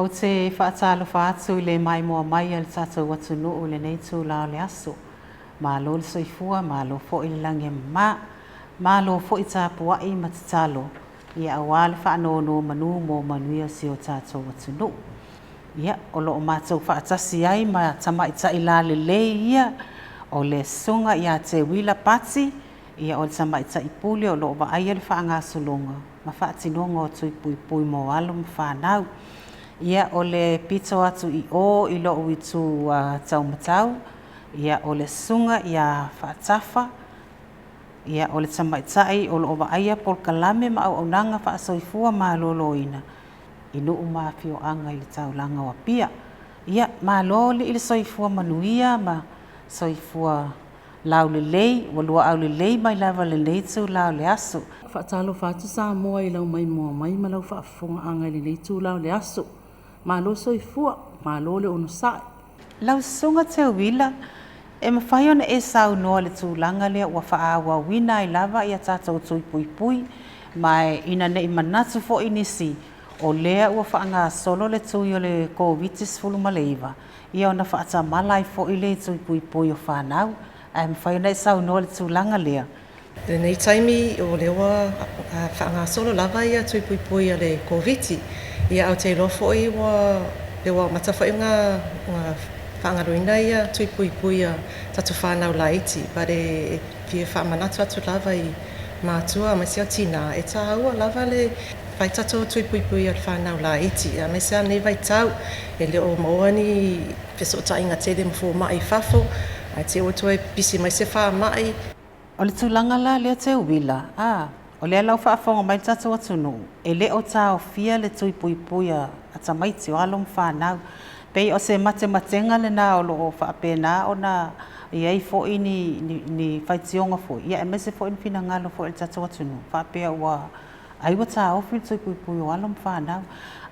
Ou te faatalofa atu i le maimoa mai a le tatou atunuu i lenei itula o le aso. Malo le soifua, malo foi le lagi e mama. Malo foi tapuai ma tatalo, ia aua le faanonomanu mo manuia o si o tatou atunuu. Ia, o lo o matou faatasi ai ma tamaitai lalelei ia, o le Susuga ia Teuila Pati, ia o le tamaitai pule o lo o vaaia le faagasologa ma faatinoga o tui puipui mo alo ma fanau. Ia, o le pito atu i o i lou itu taumatau, ia, o le Susuga ia Faatafa, ia, o le tamaitai o lo o vaaia polokalame ma auaunaga faasoifua maloloina i nuu ma afioaga i le taulaga o Apia. Ia, malo alii le soifua manuia ma soifua laulelei, ua lua aulelei mai lava i lenei itula o le aso. Faatalofa atu Samoa i lau maimoa mai ma lau faafofogaaga i lenei itula o le aso. Malo le soifua, malo le onosai. Lau Susuga Teuila, e mafai ona e saunoa i le tulaga lea ua faaauauina ai lava ia tatou tui puipui, ma ina ne i manatu foi nisi o lea ua faagasolo le tui o le Koviti-19, ia ona faatamala ai foi lea i tui puipui o fanau. Ae mafai ona e saunoa i le tulaga lea? I lenei taimi o lea ua faagasolo lava tui puipui a le Koviti. Ia ae ou te iloa foi ua pei ua amata foi ona faagaloina tui puipui a tatou fanau laiti. But e fia faamanatu atu lava i matua aemaise o tina, e taua lava le fai tatou tui puipui a le fanau laiti, aemaise lava lenei vaitau e le o maua ni fesootaiga tele ma fomai i fafo, ae te i ua toe pipisi mai se faamai. O le tulaga la lea Teuila, a, o lea la ua faafofoga mai le tatou atunuu, e le o taofia le tui puipui a tamaiti o alo ma fanau. Pei o se matematega lena o lo o faapena ona i ai foi ni faitioga foi, ia aemaise foi ni finagalo foi o le tatou atunuu, faapea ua ai ua taofi le tui puipui o alo ma fanau.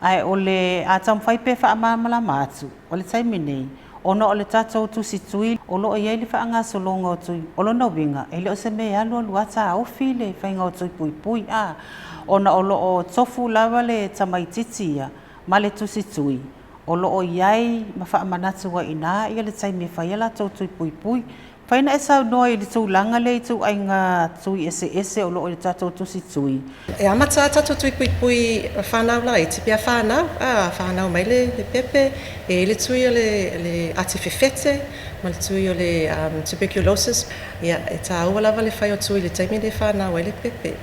Ae o le a taumafai pea e faamalamalama atu, o le taimi nei, ona o le tatou tusitui o lo o i ai le faagasologa o tui, o lona uiga, e le o se mea e alu alu lava taofi le faiga o tui puipui, a, ona o lo o tofu lava le tamaitiiti ia ma le tusitui, o lo o i ai ma faamanatu ai i ina le taimi e fai ai latou tui puipui. Mafai ona e saunoa i le tulaga lea i ituaiga tui eseese o lo o i le tatou tusitui? E amata lava tatou tui puipui a fanau laiti pe a fanau, a fanau mai le pepe, e i ai le tui o le ati fefete ma le tui o le tuberculosis. Ia, e taua lava le fai o tui i le taimi lea e fanau ai le pepe.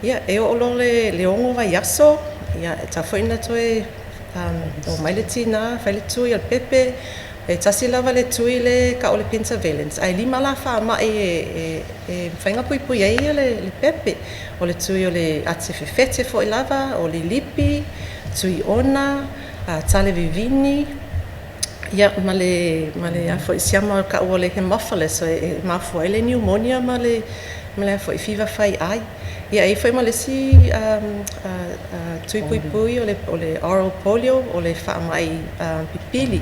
Ia, e oo loa i le 6 vaiaso, ia e tatau foi ona toe omai le tina fai le tui o le pepe. E tasi lava le tui lea e tau o le pentavalent, ae 5 la faamai e mafai ona puipui ai le pepe. O le tui o le ati fefete foi lava, o le lipi, tui ona, tale vivini, ia ma le siama e tau o le Haemophilus e mafua ai le niumonia ma le fiva faiai. Ia e i ai foi ma le isi tui puipui o le oral polio, o le faamai pipili.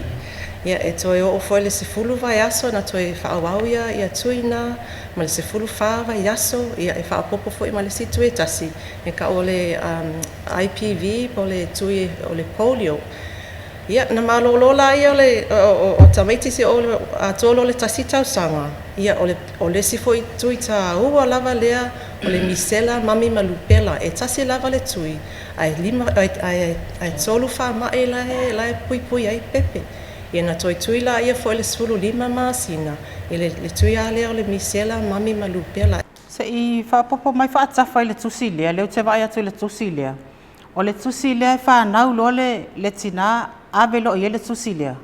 Ia e toe oo foi i le 10 vaiaso ona toe faaauau ia tui na, ma le 14 vaiaso, ia e faaopoopo foi ma le isi tui e tasi e tau o le IPV po o le tui o le polio. Ia, ona malolo lea o tamaiti seia atoa loa le 1 tausaga, ia o le isi foi tui taua lava lea o le misela, mami ma lupela. E tasi lava le tui ae 3 faamai la e puipui ai pepe. Ia ona toe tui lea foi i le 15 masina, i le tui lava lea o le misela, mami ma lupela. Se i faaopoopo mai Faatafa i le tusi lea, lea ou te vaai atu i le tusi lea. O le tusi lea e fanau loa le tina ave loa i ai le tusi lea.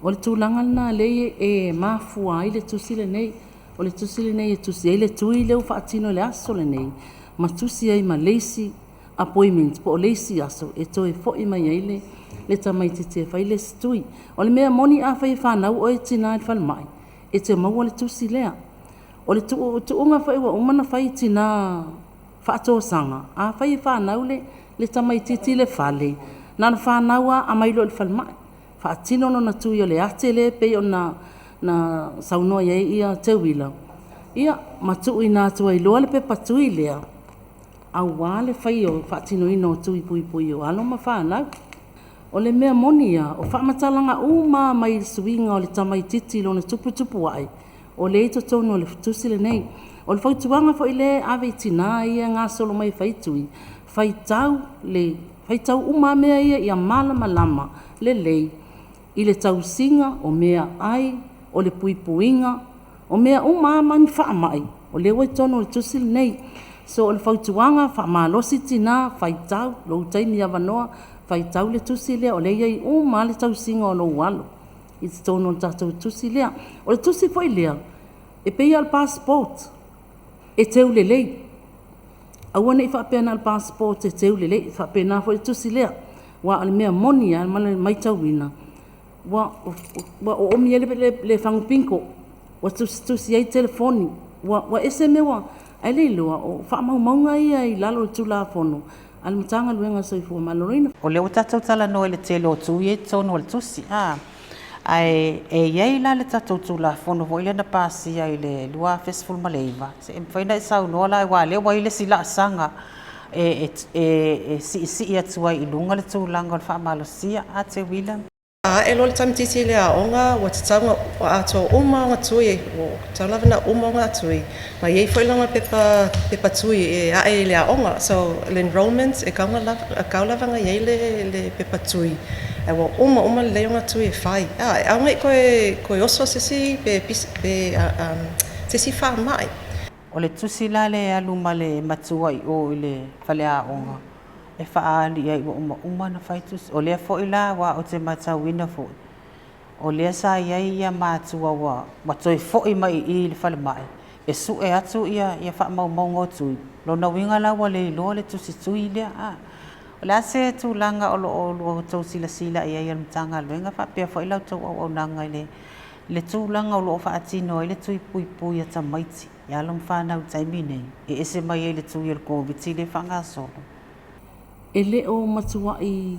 O le tulaga lena lea e mafua ai le tusi lenei. O le tusi lenei e tusi ai le tui lea ua faatino i le aso lenei, ma tusi ai ma le isi appointment po o le isi aso e toe foi mai ai le tamaitiiti e fai le isi tui. O le mea moni afai e fanau oe tina i le falemai, e te maua le tusi lea. O le tuuga foi ua uma ona fai i tina faatosaga, afai e fanau le tamaitiiti i le fale, na ona fanau lava aumai loa i le falemai, faatino lona tui o le ate lea pei ona saunoa i ai Teuila, ia ma tuuina atu ai loa le pepa tui lea, aua le faatinoina o tui puipui o alo ma fanau. O le mea moni ia, o faamatalaga uma mai le suiga o le tamaititi i lona tuputupuae, o lea e i totonu o le tusi lenei. O le fautuaga foi lea e ave i tina ia e gasolo mai e fai tui, faitau uma lava mea ia ia malamalama lelei i le tausiga o meaai, o le puipuiga, o mea uma lava ma ni faamai, o lea ua i totonu o le tusi lenei. So, o le fautuaga, faamalosi tina, faitau lou taimi avanoa, faitau le tusi lea o lea e i ai uma lava le tausiga o lou alo i totonu o le tatou tusi lea. O le tusi foi lea, e pei lava o le passport, e teu lelei, aua ne i faapea na o le passport e teu lelei, e faapena foi le tusi lea. Aua o le mea moni lava ma le matauina, ua oomi ai le fagu bingo, ua tusitusi ai telefoni, ua ese mea ua… ae le iloa o faamaumauga ia e i lalo o le Tulafono a le Matagaluega o le Soifua Maloloina. O lea ua tatou talanoa i le tele o tui ia e i totonu o le tusi, a, ae e i ai la le tatou Tulafono foi lea na pasia i le 2019, se i mafai ona e saunoa la aua o lea ua i ai le isi laasaga e siisii atu ai i luga le tulaga o le faamalosia. A Teuila? A ae loa le tamaititi i le aoga ua tatau ona atoa uma ona tui, ua tatau lava ona uma ona tui ma e i ai foi lana pepa tui e ae i le aoga. So, o le enrolment e tatau lava ona i ai le pepa tui ae ua uma uma lelei ona tui e fai. E aua ne i toe oso se isi faamai. O le tusi la lea e alu ma le matua i o i le faleaoga e faaali i ai ua umauma ona fai tusi. O lea foi la aua ou te matauina foi, o lea sa i ai matua ua toe foi mai i i i le falemai e sue atu faamaumauga o tui. O lona uiga la ua le iloa le tusi tui lea. O le a se tulaga o lo o outou silasila i ai e le Matagaluega faapea foi la outou auaunaga i le tulaga o lo o faatino ai le tui puipui a tamaiti i alo ma fanau i le taimi lenei e ese mai ai i le tui o le Koviti lea e faagasolo? E le o matuai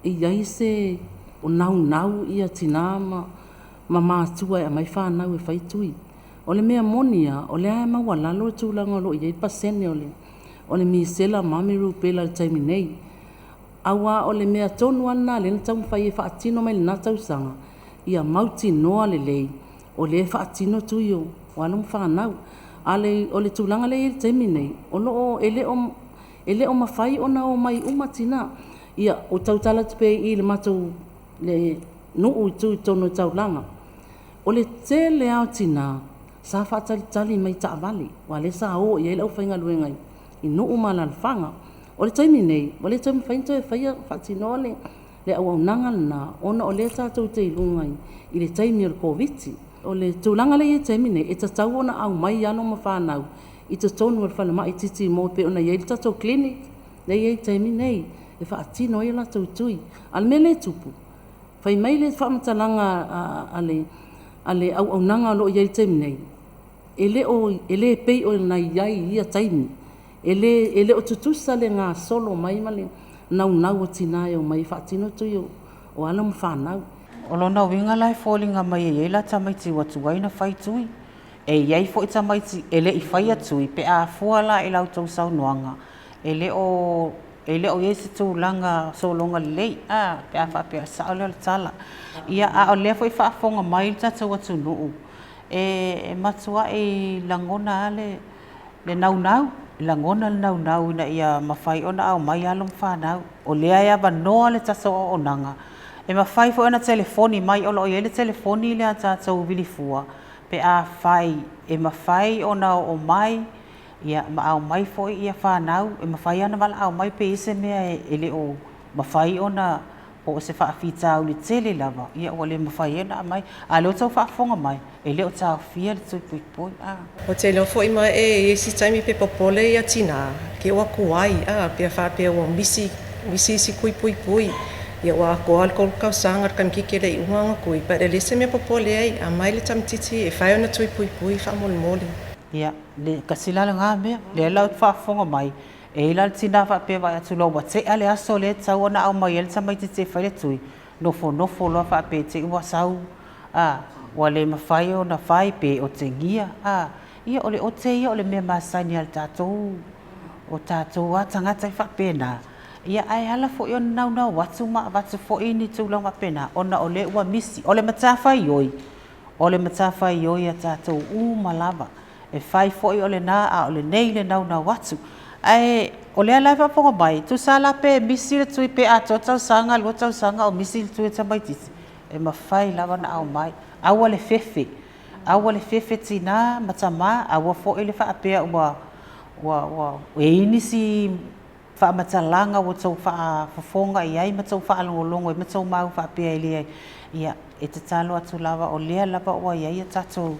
i ai se naunau ia tina ma matua e aumai fanau e fai tui. O le mea moni lava, o lea e maualalo le tulaga o lo o i ai pasene o le misela ma le rubella i le taimi nei. Aua o le mea tonu lava lena o lea na taumafai e faatino mai lena tausaga, ia mautinoa lelei o lea e faatino tui o alo ma fanau. A o le tulaga lea e i ai i le taimi lenei, e le o mafai ona omai uma tina. Ia, ou te tautala atu pea i le matou nuu i totonu o le taulaga, o le tele lava o tina sa faatalitali mai i taavale, aua o lea sa o i ai le aufaigaluega i nuu ma alaalafaga. O le taimi nei, ua le toe mafai ona toe faia, faatinoa le auaunaga lena, ona o lea tatou te i luga i le taimi o le Koviti-19. O le tulaga lea e i ai i le taimi lenei, e tatau ona aumai alo ma fanau i totonu o le falemai i Titimo e pei ona i ai le tatou clinic lea e i ai i le taimi lenei e faatino ai a latou tui. A o le mea lea e tupu, fai mai le faamatalaga a le auaunaga o lo o i ai i le taimi nei, e le pei ona i ai i ia taimi. E le o tutusa le gasolo mai ma le naunau o tina e omai e faatino tui o alo ma fanau. O lona uiga la e foliga mai e i ai la tamaiti ua tuai ona fai tui, e i ai foi tamaiti e le i faia tui pe a fua la i la outou saunoaga, e le o i ai se tulaga sologa lelei a, pe a faapea o le sao lea o le tala. Ia, a o lea foi e faafofoga mai le tatou atunuu, e matuai lagona lava le naunau, lagona le naunau ina ia mafai ona aumai alo ma fanau. O lea e avanoa le tatou auaunaga, e mafai foi ona telefoni mai, o lo o i ai le telefoni lea a tatou vili fua, pe afai e mafai ona oo mai ia ma aumai foi ia fanau, e mafai lava ona valaau mai pe i ai se mea e le o mafai ona, po o se faafitauli tele lava ua le mafai ai ona aumai. A o lea ua outou faafofoga mai, e le o taofia le tui puipui. Ou te iloa foi mae e i ai isi taimi pe popole ia tina ke ua tuai pe faapea ua misi isi tui puipui, ia ua atoa le 3 tausaga o le tamaititi e le i uma ona tui, but e leai se mea e popole ai, aumai le tamaititi e fai ona tui puipui faamolemole. Ia, tasi la lena mea, lea la ou te faafofoga mai, e i ai la le tina faapea e vaai atu loa ua tea le aso lea e tatau ona aumai ai le tamaititi e fai le tui, nofonofo loa faapea i te i ua sau, a, ua le mafai ona fai pe otegia, a, ia o le ote ia o le mea masani a le tatou, o tatou lava tagata e faapena. Ia, ae ala foi ona naunau atu ma avatu foi ni tulaga faapena, ona o lea ua misi. O le matafaioi, o le matafaioi a tatou uma lava. E fai foi o lena, a o lenei le naunau atu. Ae o lea la e faafofoga mai, tusa la pe misi le tui pe atoa le tausaga, 2 tausaga o misi le tui a le tamaitiiti, e mafai lava ona aumai. Aua le fefe, aua le fefe tina ma tama, aua foi le faapea ua i ai nisi faamatalaga ua tou faafofoga i ai ma tou faalogologo ai ma tou mau faapea e leai. Ia, e tatalo atu lava, o lea lava ua i ai a tatou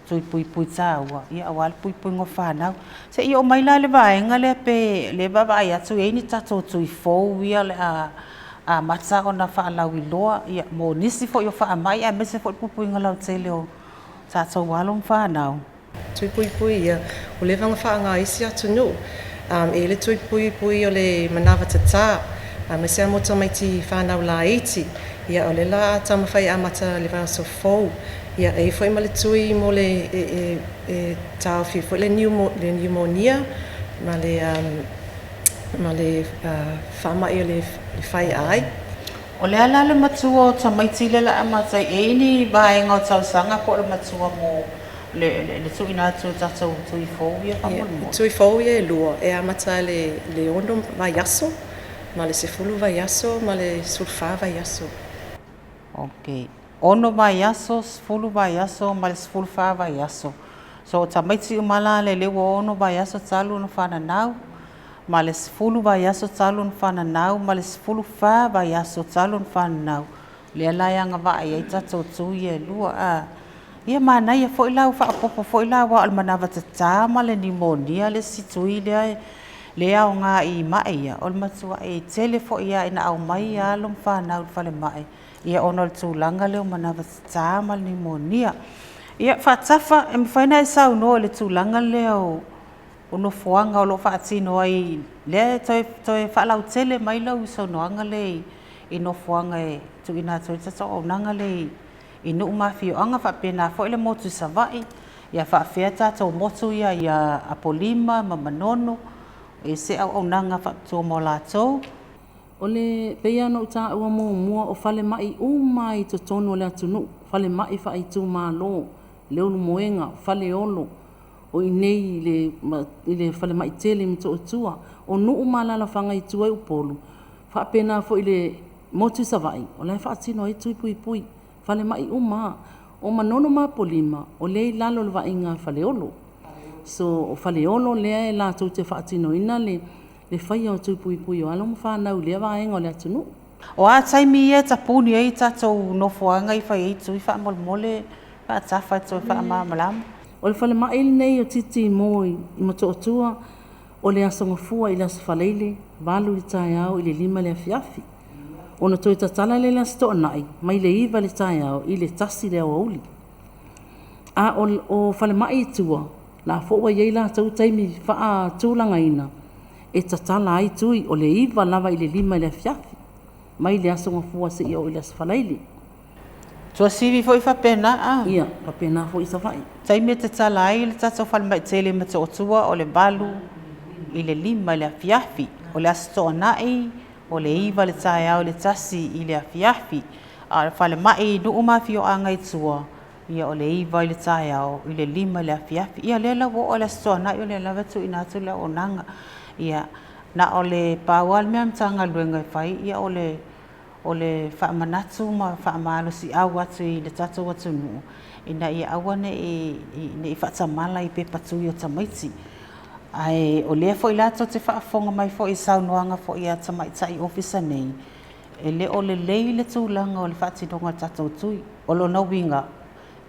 tui puipui taua, ia aua le puipuiga o fanau. Se i oo mai la i le vaega lea pe o lea e vaavaai atu e i ai ni tatou tui fou ia o le a amata ona faalauiloa mo nisi foi o faamai aemaise foi le puipuiga lautele o tatou alo ma fanau. Tui puipui ia, ua leva ona faaaoga e isi atunuu. E i ai le tui puipui o le manava tata, aemaise lava mo tamaiti fanau laiti. Ia o lea o le a taumafai e amata i le vaiaso fou. Ia e i ai foi ma le tui mo le e taofi ai foi le niumonia ma le faamai o le faeai. O le a la le matua o tamaiti lea o le a amata ai? E i ai ni vaega o tausaga po o le matua mo le tuuina atu o tatou tui fou ia faamolemole? Tui fou ia e 2, e amata i le 6 vaiaso ma le 10 vaiaso ma le 14 vaiaso. Ok. 6 vaiaso, 10 vaiaso ma le 14 vaiaso. So o tamaiti uma la lea ua 6 vaiaso talu ona fananau, ma le 10 vaiaso talu ona fananau, ma le 14 vaiaso talu ona fananau. Lea la e agavaa i ai tatou tui ia e 2. Ia manaia foi la, ua faaopoopo foi la, aua o le manava tata ma le niumonia le isi tui lea e aoga i mai ia, o le matuai tele foi lava ina aumai alo ma fanau i le falemai, ia ona o le tulaga lea o manava tata ma le niumonia. Ia, Faatafa, e mafai ona e saunoa i le tulaga lea o nofoaga o lo o faatino ai, lea e toe faalautele mai lau saunoaga lea i nofoaga e tuuina atu ai le tatou auaunaga lea i nuu ma afioaga, faapena foi le motu i Savaii, ia faapefea tatou motu ia i Apolima ma Manono, e se auaunaga faapitoa mo latou. O le pei lava ona ou taua muamua, o falemai uma lava i totonu o le atunuu, falemai faaitumalo, Leulumoega, Faleolo, o i inei i le falemai tele i Motootua, o nuu ma alaalafaga i tua i Upolu, faapena foi i le motu i Savaii, o la e faatino ai tui puipui, falemai uma lava. O Manono ma Apolima, o lea e i lalo o le vaaiga a Faleolo. So, o Faleolo lea e latou te faatinoina le faia o tui puipui o alo ma fanau i lea vaega o le atunuu. O a taimi ia e tapuni ai tatou nofoaga i fai ai tui faamolemole Faatafa e toe faamalamalama. O le falemai lenei o Titi Mo i Motootua, o le Aso Gafua i le Aso Faraile, 8 i le taeao i le 5 i le afiafi. Ona toe tatala lea i le Aso Toonai, mai le 9 i le taeao i le 1 i le aoauli. A o falemai i tua, la foi ua i ai latou taimi faatulagaina e tatala ai tui, o le 9 lava i le 5 i le afiafi, mai le Aso Gafua seia oo i le Aso Faraile. Tuasivi foi faapena a? Ia, faapena foi Savaii. Taimi e tatala ai le tatou falemai tele i Motootua o le 8 i le 5 i le afiafi. O le Aso Toonai o le 9 i le taeao i le 1 i le afiafi. A o le falemai i nuu ma afioaga i tua, ia o le 9 i le taeao i le 5 i le afiafi. Ia lea la ua oo i le Aso Toonai o lea lava e tuuina atu le auaunaga. Ia, na o le pau lava le mea a le Matagaluega e fai, ia o le o le faamanatu ma faamalosiau atu i le tatou atunuu ina ia aua ne i faatamala i pepa tui o tamaiti. Ae o lea foi la tou te faafofoga mai foi i saunoaga foi a tamaitai ofisa nei, e le o lelei le tulaga o le faatinoga o tatou tui. O lona uiga,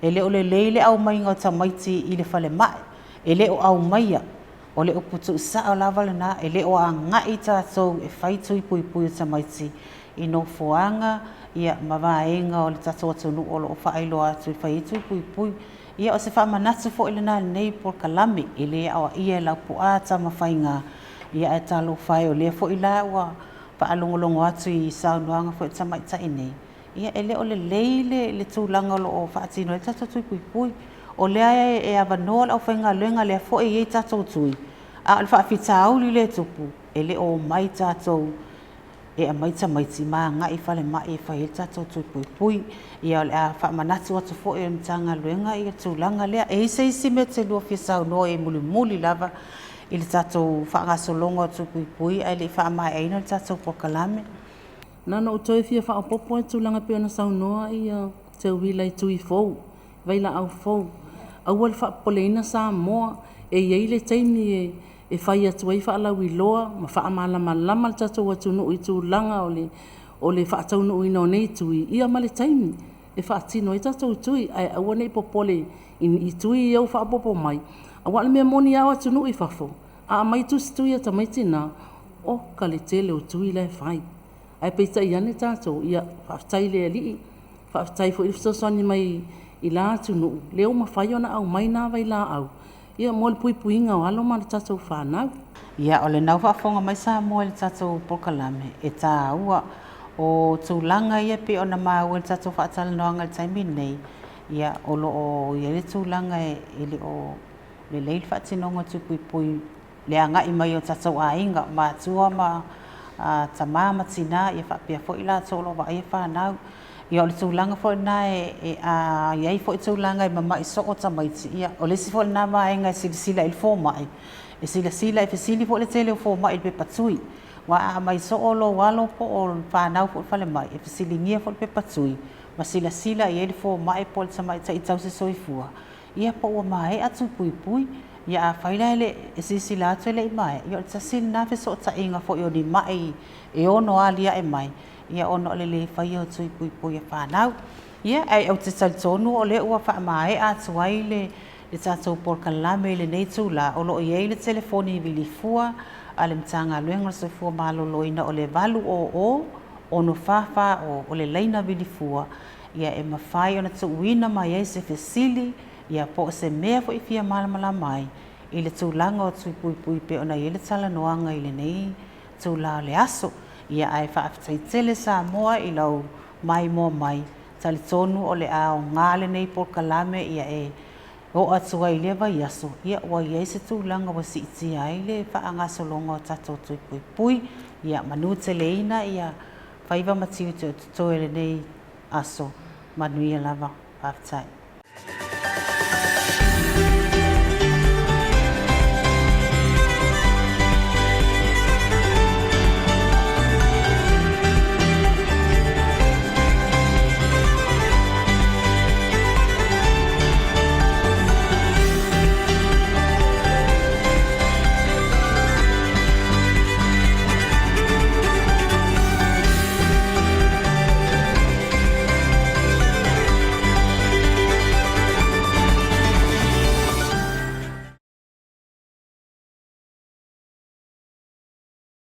e le o lelei le aumaiga o tamaiti i le falemai, e le o aumaia. O le upu tuusao lava lena, e le o agai tatou e fai tui puipui o tamaiti i nofoaga ma vaega o le tatou atunuu o lo o faailoa atu e fai ai tui puipui. Ia o se faamanatu foi lena i lenei polokalame, e le aoaia e Laupua Tamafaiga, ae talofa e, o lea foi la ua faalogologo atu i saunoaga foi a tamaitai nei, ia e le o lelei le tulaga o lo o faatino ai le tatou tui puipui. O lea e avanoa le aufaigaluega, lea foi e i ai tatou tui, a o le faafitauli lea e tupu, e le o omai tatou e aumai tamaiti ma agai i falemai e fai ai le tatou tui puipui. Ia o le a faamanatu atu foi e le Matagaluega ia tulaga lea. E i ai se isi mea e te lua fia saunoa i ai mulimuli lava i le tatou faagasologa o tui puipui ae le i faamaeaina le tatou polokalame? Na ona ou toe fia faaopoopo lava i le tulaga e pei ona saunoa Seuila i tui fou, vailaau fou. Aua le faapopoleina Samoa, e i ai le taimi e fai atu ai faalauiloa ma faamalamalama le tatou atunuu i tulaga o le faataunuuina o nei tui, ia ma le taimi e faatino ai tatou tui. Ae aua ne i popole i tui ia ua faaopoopo mai, aua o le mea moni lava o atunuu i fafo, a aumai tusi tui a tamaiti na, oka le tele o tui la e fai. Ae peitai ane tatou, ia faafetai i le Alii, faafetai foi le fesoasoani mai i la atunuu, lea ua mafai ona aumai na vailaau mo le puipuiga o alo ma tatou fanau. Ia, o lena ua faafofoga mai Samoa i le tatou polokalame, e taua. O tulaga ia pei ona maua i le tatou faatalanoaga i le taimi lenei, ia, o lo o i ai le tulaga e le o lelei le faatinoga o tui puipui i le agai mai o tatou aiga, matua ma tama ma tina, ia faapea foi i latou o lo o vaaia fanau. Ia o le tulaga foi lena e a i ai foi tulaga e mamai soo tamaiti, ia o le isi foi lena vaega e silasila i ai le fomai, e silasila, e fesili foi le tele o fomai i le pepa tui. Aua a aumai soo lou alo po o le fanau foi i le falemai, e fesiligia foi le pepa tui ma silasila i ai le fomai po o le tamaitai tausisoifua, ia po ua maea tui puipui. Ia afai la e le i silasila atu e le i maea, ia o le tasi lena fesootaiga foi o ni mai e ono aliae mai, ia ona o le le faia o tui puipui a fanau. Ia, ae ou te talitonu o lea ua faamaea atu ai le tatou polokalame i lenei itula. O lo o i ai le telefoni vilifua a le Matagaluega o le Soifua Maloloina o le 800 644 o le laina vilifua, ia e mafai ona tuuina mai ai se fesili, ia po o se mea foi e fia malamalama ai i le tulaga o tui puipui pei ona i ai le talanoaga i lenei itula o le aso. Ia ae faafetai tele Samoa i lau maimoa mai, talitonu o le a aoga lenei polokalame ia e oo atu ai i lea vaiaso, ia ua i ai se tulaga ua siitia ai le faagasologa o tatou tui puipui. Ia manuteleina ia faiva ma tiute o totoe i lenei aso. Manuia lava. Faafetai.